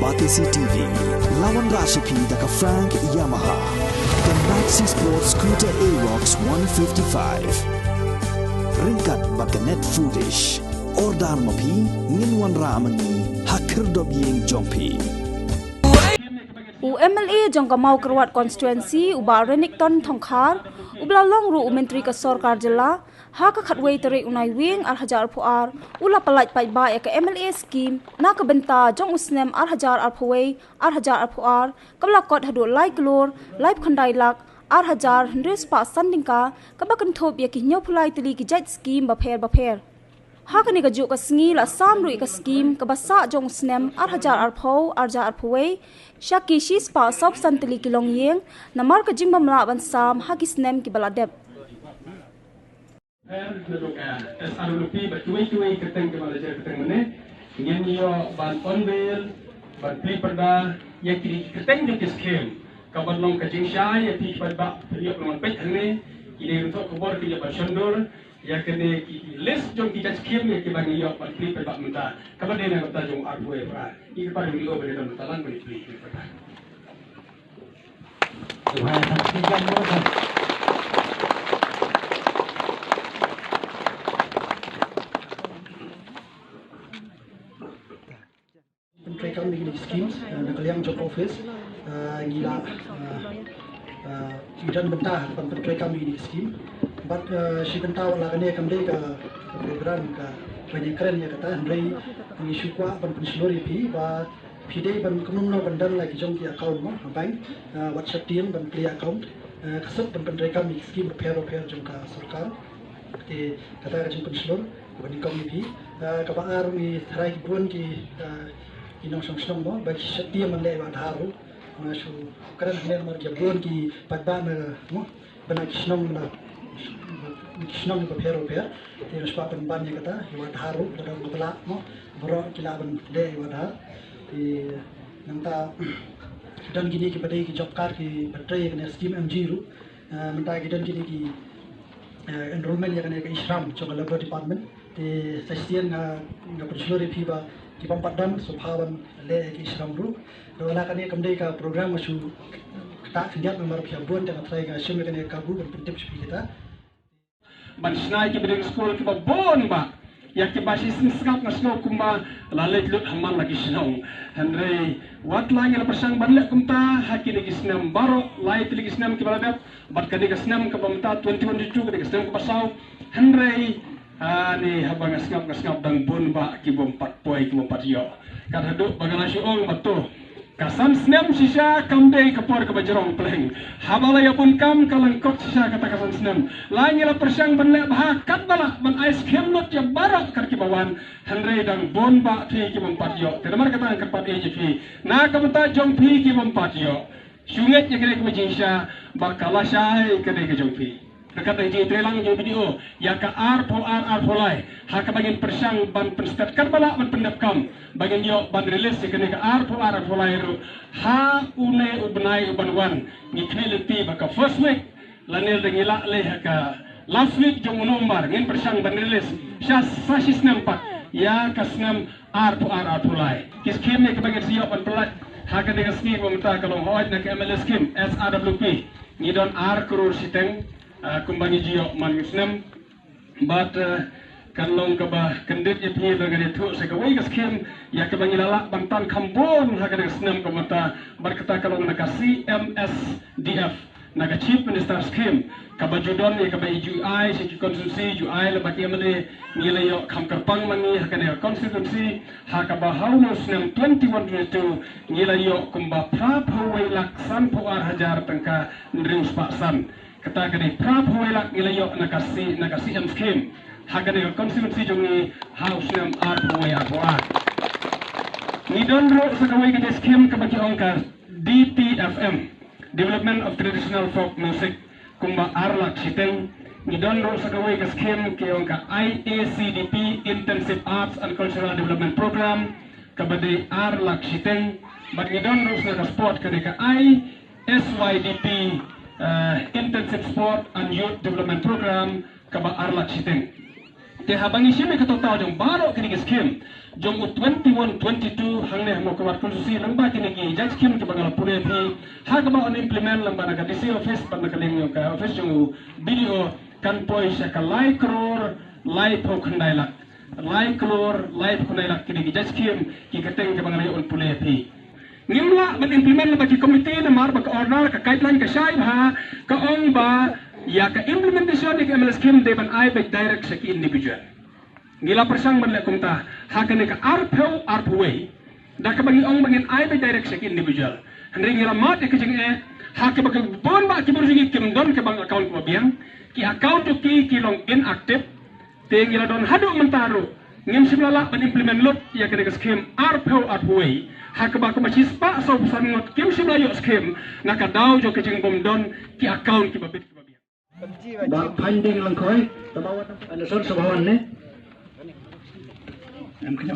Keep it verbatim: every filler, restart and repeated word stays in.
Batesi T V, la wanrah sha phi da ka Frank Yamaha, ka Maxi Sport Scooter Aerox one fifty-five. Ryngkat bad ka Net Foodish. Order ma phi, ngin wanrah ma ngi ha khyrdop ïing jong phi. U M L A jong ka Mawkyrwat Constituency, u Bah Renikton Thongkhar, uba la long ruh u Myntri ka Sorkar Jylla, ha ka khatwei tarik u Naiwieng ar hajar arphew ar, u la pyllait paidbah ïa ka M L A scheme na ka bynta jong u snem ar hajar arphew wei, ar hajar arphew ar, kaba la kot haduh lai klur, laiphew khyndai lak, ar hajar hynriew spah san tyngka, kaba kynthup ïa ki hynñiewphew lai tylli ki jait scheme bapher bapher. Ha kane kajuh ka sngi la sam ruh ïa ka scheme kaba sah jong u snem ar hajar arphew, ar hajar arphew wei, sha ki shispah sawphew san tylli ki longïing, namar ka jingbym lah ban sam ha ki snem kiba la dep. Her na ka S R W P, bad kiwei kiwei ka teng kaba la jer ka teng mynne. Ngin ïoh ban unveil, ban plie pyrda ïa kine ki kyrteng jong ki scheme. Kaba long ka jingshai ïa phi kiba, ba phi ïoh ban peit hangne. Kine ruh ki khubor ki ïoh ban shon dur ïa kine ki list jong ki jait scheme ïa kiba ngi ïoh ban plie pyrda mynta. Kaba dei na ka bynta jong arphew wei. Ïa kata ruh ïoh ban dei na ka bynta lang ban plie pyrda. Pyntreikam ïa kine ki schemes, eh, na ka liang jong office, eh, ngi la, eh, eh, ngi don bynta ban pyntreikam ïa kine ki scheme. Bad, eh, shi bynta wat la kane kam dei ka, ka program kaba ngi kren ïa kata, hynrei ngi shu kwah ban pynshlur ïa phi ba phi dei ban kumno kumno ban don la ki jong ki account mo, ha bank, eh, wat sheptieng ban plie account, eh, ka suk ban pyntreikam ïa ki scheme bapher bapher jong ka sorkar. Te kata ka jingpynshlur kaba nyngkong ïa phi. Eh, kaba ar, ngi tharai ki bun ki, eh, ki nongshong shnong mo, ba ki sheptieng ban leh ïa u Aadhaar ruh. Nga shu kren hangne namar ki bun ki paidbah na mo, ba na ki shnong, na ki shnong bapher bapher. Te nga shu kwah ban ban ïa kata, ïa u Aadhaar ruh, lada ym pat lah mo, baroh ki lah ban leh ïa u Aadhaar. Te nangta don kine kiba dei ki job card kiba trei ïa kane ka scheme M G ruh. Eh, mynta ki don kine ki, eh, enrollment ïa kane ka e-Shram jong ka Labour Department. Te sa shisien nga, nga pynshlur ïa phi ba ki bym pat don, sngewbha ban leh ïa ka e-Shram ruh. Te wat la kane kam dei ka program nga shu ktah khyndiat namar phi bun, te nga tharai nga shim ïa kane ka kabu ban pyntip sha phi kita. Ban shna ïa ki boarding school kiba bun bah. Ïa kiba shisien sngap nga sngew kumba la leit lut ha man la ki shnong. Hynrei wat la ngi la pyrshang ban leh kumta ha kine ki snem baroh, lai tylli ki snem kiba la dep, bad kane ka snem kaba mynta twenty twenty-two, kane ka snem kaba saw. Hynrei, ah, ne haba nga sngap, nga sngap dang bun bah ki bym pat poi, ki bym pat ïoh. Kat haduh ba nga la shu ong ba to, ka san snem shisha kam dei ka por kaba jrong pleng. Haba la ïa bun kam ka lyngkot shisha kata ka san snem. La ngi la pyrshang ban leh bha katba lah ban ai skhem lut ïa baroh kat kiba wan. Hynrei dang bun bah phi ki bym pat ïoh. Te namar kata nga kyrpad ïa phi, na ka bynta jong phi ki bym pat ïoh, shu ngeit ïa kane kaba jingshisha ba ka lashai ka dei ka jong phi. Ka kat dang jingïatreilang jong video ïa ka arphew ar arphew lai, ha kaba ngin pyrshang ban pynstet katba lah ban pyndep kam ba ngin ïoh ban release ïa kane ka arphew ar arphew lai ruh ha une u bnai uban wan. Ngi khmih lynti ba ka first week lane lada ngi lah lei ha ka last week jong u November ngin pyrshang ban release sha sa shi snem pat ïa ka snem arphew ar arphew lai. Ki scheme ne kiba ngin sa ïoh ban pyllait ha kane ka sngi ba mynta ka long hooid na ka M L A scheme S R W P. Ngi don ar klur shiteng, ah, kumba ngi ju ïoh man u snem. Bad, ah, kan long kaba kyndit ïa phi lada ngan ïathuh sa kawei ka scheme ïa kaba ngi la lah ban tan kham bun ha kane ka snem ka mynta, bad kata ka long na ka C M S D F, na ka Chief Minister Scheme, kaba ju don ïa kaba i ju ai sha ki constituency, ju ai lyngba ki M L A. Ngi la ïoh kham kyrpang ma ngi ha kane ka constituency, ha kaba ha une u snem twenty one twenty two ngi la ïoh kumba phraphew wei lak sanphew ar hajar tyngka hynriew spah san. Kata ka dei phraphew wei lak ngi la ïoh na ka C, na ka C M scheme ha kane ka constituency jong ngi ha u snem arphew wei arphew ar. Ngi don ruh sa kawei ka scheme kaba ki ong ka D T F M, Development of Traditional Folk Music, kumba ar lak shiteng. Ngi don ruh sa kawei ka scheme ki ong ka I A C D P, Intensive Arts and Cultural Development Program, kaba dei ar lak shiteng. Bad ngi don ruh sa ka sport ka dei ka I S Y D P, eh, Intensive Sport and Youth Development Program, kaba ar lak shiteng. Te haba ngi shim ïa ka total jong baroh kine ki skim jong u twenty-one twenty-two hangne ha Mawkyrwat constituency, lyngba kine ki jait skim kiba nga la pule ïa phi, ha kaba yn implement lyngba na ka D C office bad na ka liang jong ka office jong u B D O, kan poi sha ka lai klur laiphew khyndai lak. Lai klur laiphew khyndai lak kine ki jait skim ki kyrteng kiba nga la ïoh ban pule ïa phi. Ngim lah ban implement lyngba ki committee namar ba ka order, ka guideline ka shai bha, ka ong ba ïa ka implementation ïa ka M L A scheme dei ban ai beit direct sha ki individual. Ngi la pyrshang ban leh kumta ha kane ka arphew arphew wei, da kaba ngi ong ba ngin ai beit direct sha ki individual. Hynrei ngi la mad ïa ka jingeh ha kaba ka bun bah ki briew jong ngi kim don ka bank account kaba biang, ki account jong ki ki long inactive. Te ngi la don haduh mynta ruh ngim shym la lah ban implement lut ïa kane ka skim arphew arphew wei, ha kaba kumba shispah sawphew san ngut kim shym la ïoh skim na ka daw jong ka jingbym don ki account kiba bit kiba biang. Ba finding lang khoi, taba wat ana son sabawan ne. Em kena.